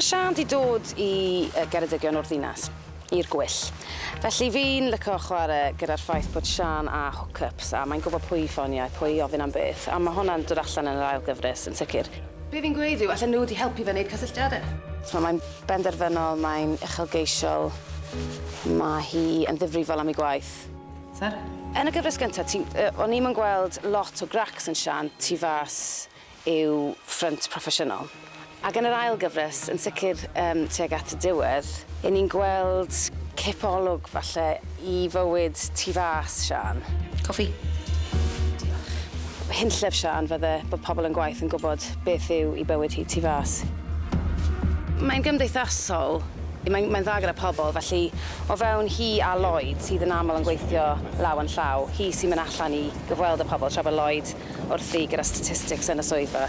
Siân 'di dod i yy Geredigion o'r ddinas, i'r gwyll. Felly fi'n lico chware gyda'r ffaith bod Siân â hook-ups a mae'n gwbod pwy i ffonio a pwy i ofyn am beth, a ma' hwnna'n dod allan yn yr ail gyfres yn sicr. Be' fi'n gweud yw allen nhw 'di helpu fe neud cysylltiade. T'mo' mae'n benderfynol, mae'n uchelgeisiol, ma' hi yn ddifrifol am ei gwaith. Sir? Yn y gyfres gynta ti'n yy o'n i'm yn gweld lot o gracs yn Siân tu fas i'w ffrynt proffesiynol. Ac yn yr ail gyfres, yn sicr yym tuag at y diwedd, 'yn ni'n gweld cip olwg falle i fywyd tu fas Siân. Coffi. Diolch. Hunllef Siân fydde bod pobol yn gwaith yn gwbod beth yw 'i bywyd hi tu fas. Mae'n gymdeithasol, mae'n mae'n dda gyda pobol, felly o fewn hi a Lloyd, sydd yn aml yn gweithio law yn llaw, hi sy'n mynd allan i gyfweld â pobol tra bo' Lloyd wrthi gyda statistics yn y swyddfa.